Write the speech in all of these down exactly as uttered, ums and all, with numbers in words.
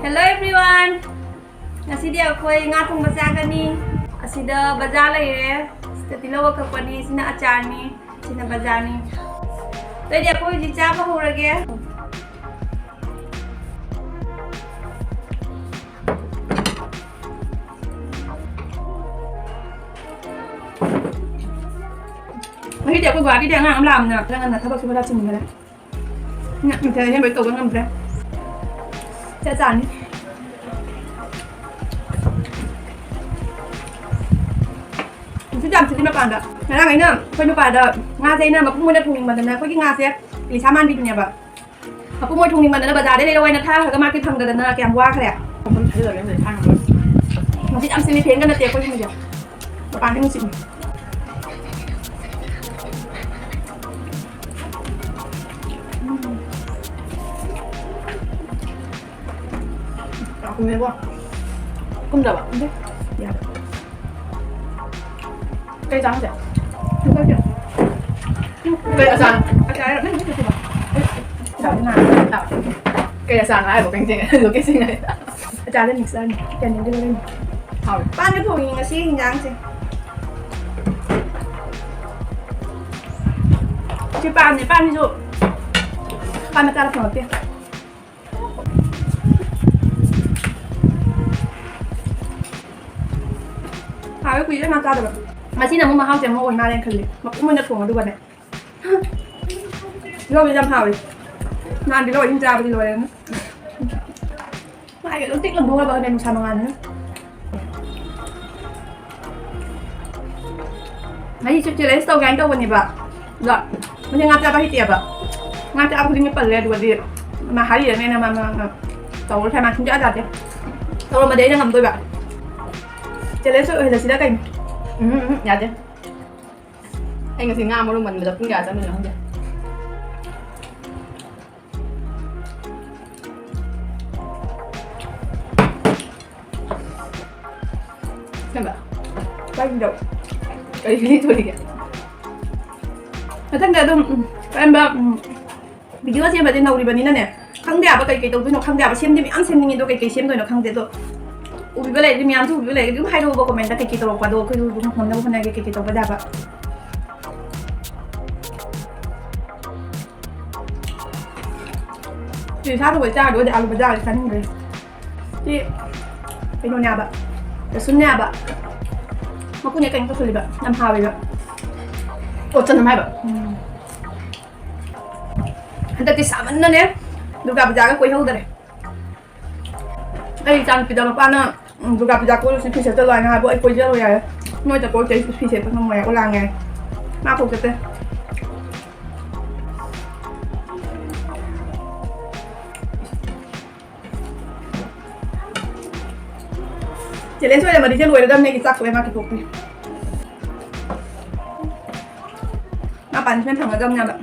Hello everyone! ꯉꯁꯤꯗꯤ ꯑꯩꯈꯣꯏ ꯉꯥ ꯊꯣꯡꯕ ꯆꯥꯒꯅꯤ꯫ ꯑꯁꯤꯗ ꯕꯖꯥꯔ ꯂꯩꯔꯦ꯫ ꯁꯤꯗ ꯇꯤꯜꯍꯧ ꯑꯀꯛꯄꯅꯤ, ꯁꯤꯅ ꯑꯆꯥꯔꯅꯤ, ꯁꯤꯅ ꯕꯖꯥꯔꯅꯤ꯫ ꯑꯗꯩꯗꯤ ꯑꯩꯈꯣꯏ ꯍꯧꯖꯤꯛ ꯆꯥꯕ ꯍꯧꯔꯒꯦ꯫ ꯉꯁꯤꯗꯤ ꯑꯩꯈꯣꯏ ꯒꯨꯍꯥꯇꯤꯗ ꯑꯉꯥꯡ ꯑꯃ ꯂꯥꯛꯑꯝꯅ ꯈꯔ ꯉꯟꯅ ꯊꯕꯛꯁꯨ ꯈꯔ ꯆꯤꯟꯕꯅꯦ꯫ ꯃꯊꯦꯜ ꯑꯍꯦꯟꯕ ꯇꯧꯕ ꯉꯝꯗ꯭ꯔꯦ꯫ ꯆꯥ ꯆꯥꯅꯤ꯫ ꯅꯨꯡꯁꯤꯠ ꯌꯥꯝ ꯁꯤꯠꯂꯤ ꯃꯄꯥꯟꯗ꯫ ꯉꯔꯥꯡ ꯑꯩꯅ ꯑꯩꯈꯣꯏ ꯅꯨꯄꯥꯗ ꯉꯥꯁꯦ ꯑꯩꯅ ꯃꯄꯨꯝ ꯑꯣꯏꯅ ꯊꯣꯡꯅꯤꯡꯃꯟꯗꯅ ꯑꯩꯈꯣꯏꯒꯤ ꯉꯥꯁꯦ ꯏꯂꯤꯁꯥ ꯃꯥꯟꯕꯤꯗꯨꯅꯦꯕ꯫ ꯃꯄꯨꯝ ꯑꯣꯏ ꯊꯣꯡꯅꯤꯡꯃꯟꯗꯅ ꯕꯖꯥꯔꯗꯩ ꯂꯩꯔꯛꯑꯣ ꯍꯥꯏꯅ ꯊꯥꯈ꯭ꯔꯒ ꯃꯥꯒꯤ ꯐꯪꯗꯗꯅ ꯀꯌꯥꯝ ꯋꯥꯈ꯭ꯔꯦ꯫ ꯅꯨꯡꯁꯤꯠ ꯌꯥꯝ ꯁꯤꯠꯂꯤ, ꯐꯦꯟꯒ ꯅꯠꯇꯦ ꯑꯩꯈꯣꯏꯒꯤ ꯃꯤꯗꯣ꯫ ꯃꯄꯥꯟꯒꯤ ꯅꯨꯡꯁꯤꯠꯅꯤ꯫ ꯀꯨꯝꯃꯦꯀꯣ꯫ ꯀꯨꯝꯗꯕ? ꯀꯨꯝꯗꯦ꯫ ꯌꯥꯔꯦ꯫ ꯀꯩ ꯆꯥꯡꯁꯦ? ꯀꯩ ꯑꯆꯥꯔ? ꯑꯆꯥꯔ, ꯅꯪ ꯅꯪ ꯀꯩ ꯆꯥꯕ? ꯀꯩ ꯑꯆꯥꯔꯅꯣ ꯍꯥꯏꯕ ꯀꯩꯅꯣ? ꯑꯗꯨ ꯀꯩ ꯆꯤꯡꯉꯦ? ꯑꯆꯥꯔꯗ ꯃꯤꯛꯁ ꯇꯧꯔꯅꯤ꯫ ꯀꯩꯅꯣꯗꯨꯗ ꯂꯩꯅꯤ꯫ ꯍꯥꯎꯋꯦ꯫ ꯄꯥꯟꯒ ꯊꯣꯡꯉꯤ ꯉꯁꯤ ꯍꯤꯟꯖꯥꯡꯁꯦ꯫ ꯁꯤ ꯄꯥꯟꯅꯦ, ꯄꯥꯟꯁꯤꯁꯨ ꯄꯥꯟ ꯃꯆꯥꯗ ꯐꯪꯉꯛꯇꯦ꯫ ꯍꯥꯎꯋꯦ, ꯀꯨꯏꯔꯦ ꯉꯥ ꯆꯥꯗꯕ꯫ ꯉꯁꯤꯅ ꯑꯃꯨꯛ ꯃꯍꯥꯎꯁꯦ ꯑꯃ ꯑꯣꯏ ꯃꯥꯜꯂꯦꯅ ꯈꯜꯂꯤ꯫ ꯃꯄꯨꯝ ꯑꯣꯏꯅ ꯊꯣꯡꯉꯗꯨꯒꯅꯦ꯫ ꯂꯣꯏꯕ ꯌꯥꯝ ꯍꯥꯎꯋꯦ꯫ ꯅꯍꯥꯟꯗꯤ ꯂꯣꯏ ꯑꯗꯨꯝ ꯆꯥꯕꯗꯤ ꯂꯣꯏꯔꯦ꯫ ꯃꯥꯏꯒ ꯂꯣꯏ ꯇꯤꯛ ꯂꯪꯊꯣꯛꯑꯕꯅꯦ ꯅꯨꯡꯁꯥ ꯃꯉꯥꯜꯅ꯫ ꯉꯁꯤꯁꯨ ꯆꯦꯂꯦꯟꯖ ꯇꯧꯒꯦ ꯍꯥꯏꯅ ꯇꯧꯕꯅꯦꯕ꯫ ꯑꯗꯣ ꯃꯁꯤ ꯉꯥ ꯆꯥꯕ ꯍꯩꯇꯦꯕ꯫ ꯉꯥ ꯆꯥꯕ ꯈꯨꯗꯤꯡꯒꯤ ꯄꯜꯂꯦ꯫ ꯑꯗꯨꯒꯗꯤ ꯃꯥ ꯍꯥꯏꯔꯤꯔꯅꯦꯅ ꯃꯥ, ꯃꯥ, ꯃꯥ ꯇꯧꯔ ꯊꯥꯏ꯫ ꯃꯥ ꯁꯨꯡꯌꯥ ꯌꯥꯗꯦ꯫ ꯇꯧꯔꯝꯃꯗꯤ ꯑꯩꯅ ꯉꯝꯗꯣꯏꯕ꯫ ꯆꯦꯂꯦꯟꯖ ꯑꯣꯏꯍꯜꯂꯁꯤꯔ ꯀꯩꯅꯣ? ꯎꯝ, ꯎꯝ, ꯎꯝ, ꯌꯥꯗꯦ꯫ ꯑꯩ ꯉꯁꯤ ꯉꯥ ꯃꯔꯨ ꯃꯟꯕꯗ ꯄꯨꯡ ꯀꯌꯥ ꯆꯪꯗꯣꯏꯅꯣ ꯈꯪꯗꯦ꯫ ꯀꯩꯕ? ꯀꯔꯤꯅꯣ? ꯀꯔꯤ ꯂꯤꯊꯣꯔꯤꯒꯦ? ꯃꯊꯪꯗ ꯑꯗꯨꯝ, ꯎꯝ, ꯀꯔꯝꯕ, ꯎꯝ, ꯚꯤꯗꯤꯑꯣ ꯁꯦꯝꯕꯁꯦ ꯅꯧꯔꯤꯕꯅꯤꯅꯅꯦ, ꯈꯪꯗꯦ ꯍꯥꯏꯕ, ꯀꯩ ꯀꯩ ꯇꯧꯗꯣꯏꯅꯣ ꯈꯪꯗꯦ ꯍꯥꯏꯕ꯫ ꯁꯦꯝꯗꯤ ꯃꯌꯥꯝ ꯁꯦꯝꯅꯤꯡꯉꯦ, ꯑꯗꯣ ꯀꯩ ꯀꯩ ꯁꯦꯝꯗꯣꯏꯅꯣ ꯈꯪꯗꯦ꯫ ꯑꯗꯣ ꯎꯕꯤꯕ ꯂꯩꯔꯗꯤ, ꯃꯌꯥꯝꯁꯨ ꯎꯕꯤꯕ ꯂꯩꯔꯗꯤ ꯑꯗꯨꯝ ꯍꯥꯏꯔꯛꯑꯣꯕ comment ꯇ, ꯀꯩ ꯀꯩ ꯇꯧꯔꯛꯄ꯫ ꯑꯗꯣ ꯑꯩꯈꯣꯏꯁꯨ ꯑꯗꯨꯝ ꯉꯝꯅꯕ ꯍꯣꯠꯅꯒꯦ, ꯀꯩ ꯀꯩ ꯇꯧꯕ ꯌꯥꯕ꯫ ꯁꯤ ꯁꯥ ꯊꯣꯡꯕ ꯆꯥꯔꯗꯤ ꯑꯩꯗꯤ ꯑꯥꯂꯨ ꯕꯖꯥꯔꯁꯦ ꯆꯥꯅꯤꯡꯗ꯭ꯔꯦ꯫ ꯁꯤ ꯀꯩꯅꯣꯅꯦ ꯍꯥꯏꯕ, ꯔꯁꯨꯟꯅꯦ ꯍꯥꯏꯕ, ꯃꯀꯨꯅꯦ ꯀꯩꯅꯣ ꯇꯧꯁꯜꯂꯤꯕ, ꯌꯥꯝ ꯍꯥꯎꯋꯦꯕ꯫ ꯑꯣ, ꯆꯅꯝ ꯍꯥꯏꯕ꯫ ꯎꯝ꯫ ꯍꯟꯗꯛꯇꯤ ꯁꯥꯃꯟꯗꯅꯦ ꯗꯨꯔꯒꯥ ꯄꯨꯖꯥꯒ ꯀꯣꯏꯍꯧꯗꯔꯦ꯫ ꯑꯩ ꯏꯆꯥꯅꯨꯄꯤꯗ ꯃꯄꯥꯅ, ꯎꯝ, ꯗꯨꯔꯒꯥ ꯄꯨꯖꯥ ꯀꯣꯏꯔꯨꯁꯤ, ꯐꯤ ꯁꯦꯠ ꯆꯠꯂꯣ ꯍꯥꯏꯅ ꯍꯥꯏꯕꯨ ꯑꯩ ꯀꯣꯏ ꯆꯠꯂꯣꯏ ꯍꯥꯏꯔꯦ꯫ ꯅꯣꯏꯗ ꯀꯣꯏ ꯆꯠ-, ꯐꯤ ꯁꯦꯠꯄ ꯉꯝꯃꯣꯏ ꯍꯥꯏ, ꯑꯣꯂꯥꯡꯉꯦ ꯍꯥꯏ꯫ ꯃꯥ ꯀꯣꯛ ꯆꯠꯇꯦ꯫ Challenge ꯑꯣꯏꯔꯝꯃꯗꯤ ꯏꯆꯦ ꯂꯣꯏꯔꯗꯕꯅꯦ, ꯑꯩꯒꯤ ꯆꯥꯛ ꯇꯣꯛꯑꯦ, ꯃꯥ ꯀꯤꯊꯣꯛꯇ꯭ꯔꯤ꯫ ꯃꯥ punishment ꯐꯪꯒꯗꯕꯅꯦꯕ꯫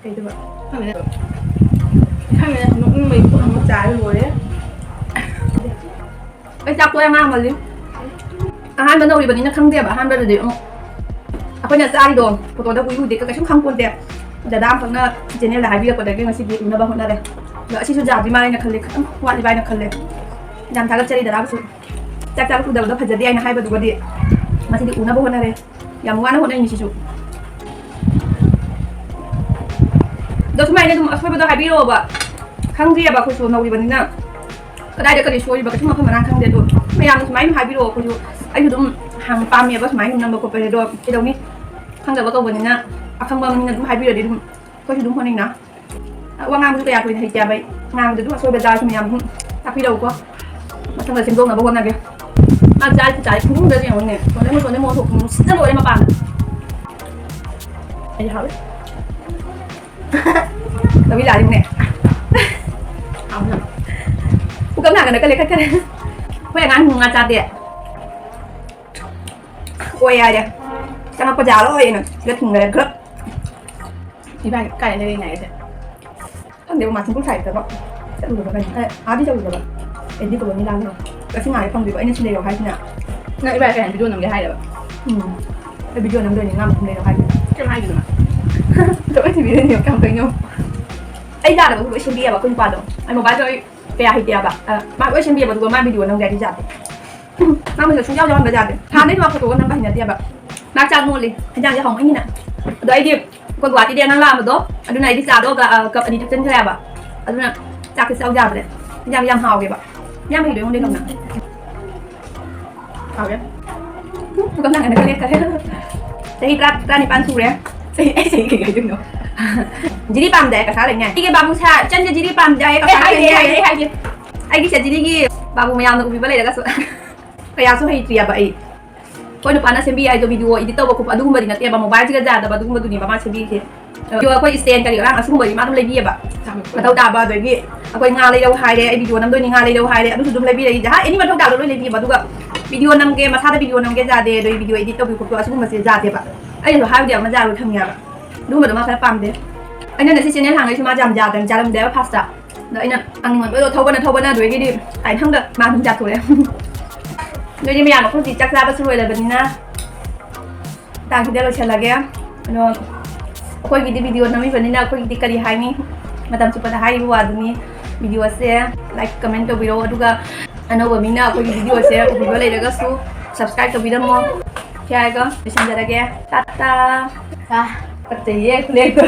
ꯀꯩꯗꯧꯕ? ꯈꯪꯗꯦ꯫ ꯈꯪꯗꯦ, ꯅꯣꯛꯅꯤꯡꯕꯩ ꯄꯣꯠ ꯑꯃ ꯆꯥꯔ ꯂꯣꯏꯔꯦ꯫ ꯑꯩ ꯆꯥꯛ ꯇꯣꯛꯑꯦ, ꯑꯉꯥꯡ ꯑꯃꯗꯤ꯫ ꯑꯍꯥꯟꯕ ꯅꯧꯔꯤꯕꯅꯤꯅ ꯈꯪꯗꯦꯕ, ꯑꯍꯥꯟꯕꯗꯗꯤ ꯑꯃꯨꯛ ꯑꯩꯈꯣꯏꯅ ꯆꯥꯔꯤꯗꯣ photo ꯗ ꯎꯏ ꯎꯗꯦ, ꯀꯩꯁꯨꯝ ꯈꯪꯄꯣꯟꯇꯦ꯫ ꯗꯗꯥ ꯑꯃꯈꯛꯅ channel ꯗ ꯍꯥꯏꯕꯤꯔꯛꯄꯗꯒꯤ ꯉꯁꯤꯗꯤ ꯎꯅꯕ ꯍꯣꯠꯅꯔꯦ꯫ ꯑꯗꯣ ꯑꯁꯤꯁꯨ ꯌꯥꯗ꯭ꯔꯤ ꯃꯥꯜꯂꯦꯅ ꯈꯜꯂꯦ, ꯈꯤꯇꯪ ꯋꯥꯠꯂꯤꯕ ꯍꯥꯏꯅ ꯈꯜꯂꯦ꯫ ꯌꯥꯝ ꯊꯥꯒꯠꯆꯔꯤ ꯗꯗꯥꯕꯨꯁꯨ꯫ ꯆꯥꯛ ꯆꯥꯕ ꯎꯗꯕꯗꯣ ꯐꯖꯗꯦ ꯍꯥꯏꯅ ꯍꯥꯏꯕꯗꯨꯒꯗꯤ ꯉꯁꯤꯗꯤ ꯎꯅꯕ ꯍꯣꯠꯅꯔꯦ꯫ ꯌꯥꯝ ꯋꯥꯅ ꯍꯣꯠꯅꯩꯅꯤ ꯁꯤꯁꯨ꯫ ꯑꯗꯣ ꯁꯨꯃꯥꯏꯅ ꯑꯗꯨꯝ ꯑꯁꯣꯏꯕꯗꯣ ꯍꯥꯏꯕꯤꯔꯛꯑꯣꯕ꯫ ꯈꯪꯗ꯭ꯔꯤꯑꯕ ꯑꯩꯈꯣꯏꯁꯨ ꯅꯧꯔꯤꯕꯅꯤꯅ꯫ ꯀꯗꯥꯏꯗ ꯀꯔꯤ ꯁꯣꯏꯔꯤꯕ ꯀꯩꯁꯨ ꯃꯐꯝ ꯃꯔꯥꯡ ꯈꯪꯗꯦ꯫ ꯑꯗꯣ ꯃꯌꯥꯝꯅ ꯁꯨꯃꯥꯏꯅ ꯑꯗꯨꯝ ꯍꯥꯏꯕꯤꯔꯛꯑꯣ꯫ ꯑꯩꯈꯣꯏꯁꯨ, ꯑꯩꯁꯨ ꯑꯗꯨꯝ ꯍꯥꯡ-, ꯄꯥꯝꯃꯦꯕ ꯁꯨꯃꯥꯏꯅ ꯑꯗꯨꯝ ꯅꯝꯕ ꯈꯣꯠꯄꯁꯦ꯫ ꯑꯗꯣ ꯀꯩꯗꯧꯅꯤ? ꯈꯪꯗꯕ ꯀꯧꯕꯅꯤꯅ ꯑꯈꯪꯕ ꯃꯤꯅ ꯑꯗꯨꯝ ꯍꯥꯏꯕꯤꯔꯗꯤ ꯑꯗꯨꯝ ꯑꯩꯈꯣꯏꯁꯨ ꯑꯗꯨꯝ ꯍꯣꯠꯅꯩꯅ꯫ ꯋꯥ ꯉꯥꯡꯕꯁꯨ ꯀꯌꯥ ꯊꯣꯏꯅ ꯍꯩꯇꯦ ꯍꯥꯏꯕ ꯑꯩ꯫ ꯉꯥꯡꯕꯗ ꯑꯗꯨꯝ ꯑꯁꯣꯏꯕ ꯇꯥꯔꯁꯨ ꯃꯌꯥꯝ ꯑꯗꯨꯝ ꯇꯥꯛꯄꯤꯔꯛꯎꯀꯣ꯫ ꯃꯊꯪꯗ ꯁꯦꯝꯗꯣꯛꯅꯕ ꯍꯣꯠꯅꯒꯦ꯫ ꯃꯥ ꯆꯥꯔꯤ ꯆꯥꯔꯤ ꯈꯨꯅꯨꯡꯗ ꯌꯦꯡꯉꯨꯅꯦ꯫ ꯁꯣꯟꯗꯩ ꯃꯣꯏ ꯁꯣꯟꯗꯩ ꯃꯣꯏ ꯊꯣꯛ ꯅꯨꯡꯁꯤꯠꯅ ꯂꯣꯏꯔꯦ ꯃꯄꯥꯟꯗ꯫ ꯑꯩ ꯍꯥꯎꯔꯦ꯫ ꯂꯧꯕꯤ ꯂꯥꯛꯑꯦꯅꯦ꯫ ꯍꯥꯎꯅ꯫ ꯄꯨꯀꯝ ꯅꯥꯒꯅ ꯀꯜꯂꯦ ꯈꯠꯈꯔꯦ꯫ ꯑꯩꯈꯣꯏ ꯑꯉꯥꯡ ꯉꯥ ꯆꯥꯗꯦ꯫ ꯑꯣꯏ ꯌꯥꯔꯦ꯫ ꯆꯪꯉꯛꯄ ꯌꯥꯔꯣꯏꯅ ꯁꯤꯗ ꯊꯤꯡꯈꯔꯦ ꯒ꯭ꯔꯞ꯫ ꯏꯕꯥꯅꯤ ꯀꯥꯏ ꯂꯩꯔꯤꯅꯣ ꯑꯩꯁꯦ? ꯈꯪꯗꯦꯕ, ꯃꯥ ꯁꯤꯡꯖꯨ ꯁꯥꯏꯗꯕ꯫ ꯆꯠꯂꯨꯗꯕ ꯀꯩꯅꯣ꯫ ꯑꯦ, ꯑꯥꯗꯤ ꯆꯠꯂꯨꯗꯕ꯫ ꯑꯦꯟꯗꯤ ꯀꯣꯂꯣꯅꯤ ꯂꯥꯡꯉꯦꯕ꯫ ꯉꯁꯤ ꯉꯥꯏꯔꯦ ꯐꯪꯗ꯭ꯔꯤꯕ꯫ ꯑꯩꯅ ꯁꯤ ꯂꯩꯔꯣ ꯍꯥꯏꯁꯤꯅ꯫ ꯅꯪ ꯏꯕꯥꯅꯤ ꯀꯩ ꯍꯥꯏꯅ video ꯅꯝꯒꯦ ꯍꯥꯏꯔꯕ? ꯎꯝ꯫ ꯑꯩ ꯚꯤꯗꯤꯑꯣ ꯅꯝꯗꯣꯏꯅꯦ, ꯉꯥ ꯃꯈꯨꯝꯗꯩꯅꯣ ꯍꯥꯏꯗꯣꯏꯅꯦ꯫ ꯀꯩꯝ ꯍꯥꯏꯗꯦꯗꯅ꯫ ꯂꯣꯏ ꯊꯤꯕꯤꯗꯣꯏꯅꯦ, ꯀꯌꯥꯝ ꯐꯩꯅꯣ꯫ ꯑꯩ ꯌꯥꯗꯕꯗꯨ ꯂꯣꯏ ꯁꯦꯝꯕꯤꯌꯦꯕ ꯑꯩꯈꯣꯏ ꯅꯨꯄꯥꯗꯣ꯫ ꯑꯩ ꯃꯣꯕꯥꯏꯜꯗꯣ ꯑꯩ ꯀꯌꯥ ꯍꯩꯇꯦꯕ꯫ ꯑ, ꯃꯥ ꯂꯣꯏ ꯁꯦꯝꯕꯤꯌꯦꯕ, ꯑꯗꯨꯒ ꯃꯥ ꯚꯤꯗꯤꯑꯣ ꯅꯝꯒꯦ ꯍꯥꯏꯗꯤ ꯌꯥꯗꯦ꯫ ꯃꯥ ꯃꯁꯛ ꯁꯨꯡꯌꯥꯎ ꯌꯥꯎꯍꯟꯕ ꯌꯥꯗꯦ꯫ ꯍꯥꯟꯅꯗꯩꯁꯨ ꯃꯥ ꯐꯣꯇꯣꯒ ꯅꯝꯕ ꯍꯩꯅꯗꯦꯕ꯫ ꯃꯥ ꯆꯥꯛ ꯃꯣꯠꯂꯤ, ꯍꯦꯟꯖꯥꯡꯁꯦ ꯍꯥꯎꯃꯟꯒꯤꯅ꯫ ꯑꯗꯣ ꯑꯩꯗꯤ ꯑꯩꯈꯣꯏ ꯒꯨꯍꯥꯇꯤꯗ ꯅꯪ ꯂꯥꯛꯑꯝꯕꯗꯣ, ꯑꯗꯨꯅ ꯑꯩꯗꯤ ꯆꯥꯗꯣ ꯒ-, ꯑ, ꯀꯞ ꯑꯅꯤ ꯊꯛꯆꯟꯈ꯭ꯔꯦꯕ꯫ ꯑꯗꯨꯅ ꯆꯥꯛꯁꯦ ꯆꯥꯎ ꯌꯥꯗ꯭ꯔꯦ꯫ ꯍꯦꯟꯖꯥꯡ ꯌꯥꯝ ꯍꯥꯎꯋꯦꯕ꯫ ꯌꯥꯝ ꯍꯩꯗꯣꯏ ꯑꯩꯉꯣꯟꯗꯩ ꯍꯦꯟꯅ꯫ ꯍꯥꯎꯋꯦ꯫ ꯄꯨꯛ ꯅꯥꯒꯟꯗꯒ ꯂꯦꯛꯈꯔꯦ꯫ ꯆꯍꯤ ꯇꯔꯥ, ꯇꯔꯥꯅꯤꯄꯥꯟ ꯁꯨꯔꯦ꯫ ꯆꯍꯤ, ꯑꯩ ꯆꯍꯤ ꯀꯩ ꯍꯥꯏꯗꯣꯏꯅꯣ? ꯖꯤꯔꯤ ꯄꯥꯝꯗꯦ, ꯀꯁꯥ ꯂꯩꯅꯦ꯫ ꯁꯤꯒꯤ ꯕꯥꯕꯨ ꯁꯥ, ꯏꯆꯟꯁꯦ ꯖꯤꯔꯤ ꯄꯥꯝꯗꯦ ꯍꯥꯏꯌꯦ, ꯀꯁꯥ ꯑꯩ ꯍꯥꯏꯒꯦ, ꯂꯩꯅꯦ꯫ ꯑꯩ ꯍꯥꯏꯒꯦ, ꯑꯩ ꯍꯥꯏꯒꯦ꯫ ꯑꯩꯒꯤ ꯁꯦ ꯖꯤꯔꯤꯒꯤ ꯕꯥꯕꯨ ꯃꯌꯥꯝꯅ ꯎꯕꯤꯕ ꯂꯩꯔꯒꯁꯨ꯫ ꯀꯌꯥꯁꯨ ꯍꯩꯇ꯭ꯔꯤꯑꯕ ꯑꯩ꯫ ꯑꯩꯈꯣꯏ ꯅꯨꯄꯥꯅ ꯁꯦꯝꯕꯤ ꯍꯥꯏꯗꯣ ꯚꯤꯗꯤꯑꯣ ꯏꯗꯤꯠ ꯇꯧꯕ ꯈꯣꯠꯄ ꯑꯗꯨꯒꯨꯝꯕꯗꯤ ꯅꯠꯇꯦꯕ, ꯃꯣꯕꯥꯏꯜꯁꯤꯒ ꯌꯥꯗꯕ ꯑꯗꯨꯒꯨꯝꯕꯗꯨꯅꯦꯕ ꯃꯥ ꯁꯦꯝꯕꯤꯔꯤꯁꯦ꯫ ꯑꯗꯣ ꯑꯩꯈꯣꯏ stand ꯀꯔꯤ ꯀꯔꯥ ꯑꯁꯤꯒꯨꯝꯕꯗꯤ ꯃꯥ ꯑꯗꯨꯝ ꯂꯩꯕꯤꯑꯕ꯫ ꯃꯊꯧ ꯇꯥꯕ, ꯑꯗꯒꯤ ꯑꯩꯈꯣꯏ ꯉꯥ ꯂꯩꯔꯧ ꯍꯥꯏꯔꯦ, ꯑꯩ ꯚꯤꯗꯤꯑꯣ ꯅꯝꯗꯣꯏꯅꯤ, ꯉꯥ ꯂꯩꯔꯧ ꯍꯥꯏꯔꯦ, ꯑꯗꯨꯁꯨ ꯑꯗꯨꯝ ꯂꯩꯕꯤꯔꯛꯏ꯫ ꯖꯍꯥ, ꯑꯦꯅꯤ ꯃꯊꯧ ꯇꯥꯕꯗꯣ ꯂꯣꯏ ꯂꯩꯕꯤꯑꯕ꯫ ꯑꯗꯨꯒ ꯚꯤꯗꯤꯑꯣ ꯅꯝꯒꯦ, ꯃꯁꯥꯗ ꯚꯤꯗꯤꯑꯣ ꯅꯝꯒꯦ ꯌꯥꯗꯦ, ꯑꯗꯩ ꯚꯤꯗꯤꯑꯣ ꯏꯗꯤꯠ ꯇꯧꯕꯤ ꯈꯣꯠꯄꯤ ꯑꯁꯤꯒꯨꯝꯕꯁꯦ ꯌꯥꯗꯦꯕ꯫ ꯑꯩꯅꯁꯨ ꯍꯥꯏꯕꯗꯤ ꯑꯃ ꯌꯥꯔꯣꯏ ꯈꯪꯉꯦꯕ꯫ ꯑꯗꯨꯒꯨꯝꯕꯗꯣ ꯃꯥ ꯈꯔ ꯄꯥꯝꯗꯦ꯫ ꯑꯩꯅ ꯉꯁꯤ ꯆꯦꯅꯦꯜ ꯍꯥꯡꯉꯛꯏꯁꯦ ꯃꯥ ꯌꯥꯝ ꯌꯥꯗꯕ, ꯌꯥꯔꯝꯗꯦꯕ ꯐꯥꯔꯁꯇ꯫ ꯑꯗꯣ ꯑꯩꯅ ꯍꯥꯡꯅꯤꯡꯃꯟꯕꯗꯣ ꯊꯧꯕꯅ ꯊꯧꯕꯅ ꯑꯗꯨꯗꯒꯤꯗꯤ ꯀꯥꯏꯅ ꯈꯪꯗ ꯃꯥ ꯑꯗꯨꯝ ꯌꯥꯊꯣꯛꯑꯦ꯫ ꯑꯗꯨꯗꯤ ꯃꯌꯥꯝ ꯑꯩꯈꯣꯏ ꯍꯧꯖꯤꯛ ꯆꯥꯛ ꯆꯥꯕꯁꯨ ꯂꯣꯏꯔꯕꯅꯤꯅ ꯃꯇꯥꯡꯁꯤꯗ ꯂꯣꯏꯁꯤꯜꯂꯒꯦ꯫ ꯑꯗꯣ ꯑꯩꯈꯣꯏꯒꯤꯗꯤ ꯚꯤꯗꯤꯑꯣ ꯅꯝꯃꯤꯕꯅꯤꯅ ꯑꯩꯈꯣꯏꯒꯤꯗꯤ ꯀꯔꯤ ꯍꯥꯏꯅꯤ? ꯃꯇꯝ ꯆꯨꯞꯄꯗ ꯍꯥꯏꯔꯤꯕ ꯋꯥꯗꯨꯅꯤ꯫ ꯚꯤꯗꯤꯑꯣꯁꯦ like, comment ꯇꯧꯕꯤꯔꯛꯑꯣ, ꯑꯗꯨꯒ ꯑꯅꯧꯕ ꯃꯤꯅ ꯑꯩꯈꯣꯏꯒꯤ ꯚꯤꯗꯤꯑꯣꯁꯦ ꯎꯕꯤꯕ ꯂꯩꯔꯒꯁꯨ subscribe ꯇꯧꯕꯤꯔꯝꯃꯣ꯫ ꯁꯤ ꯍꯥꯏꯔꯒ ꯂꯣꯏꯁꯤꯟꯖꯔꯒꯦ꯫ ꯇꯥꯇꯥ꯫ ꯇꯥ꯫ ꯐꯠꯇꯦꯌꯦ, ꯈꯨꯂꯦꯟꯗꯣ꯫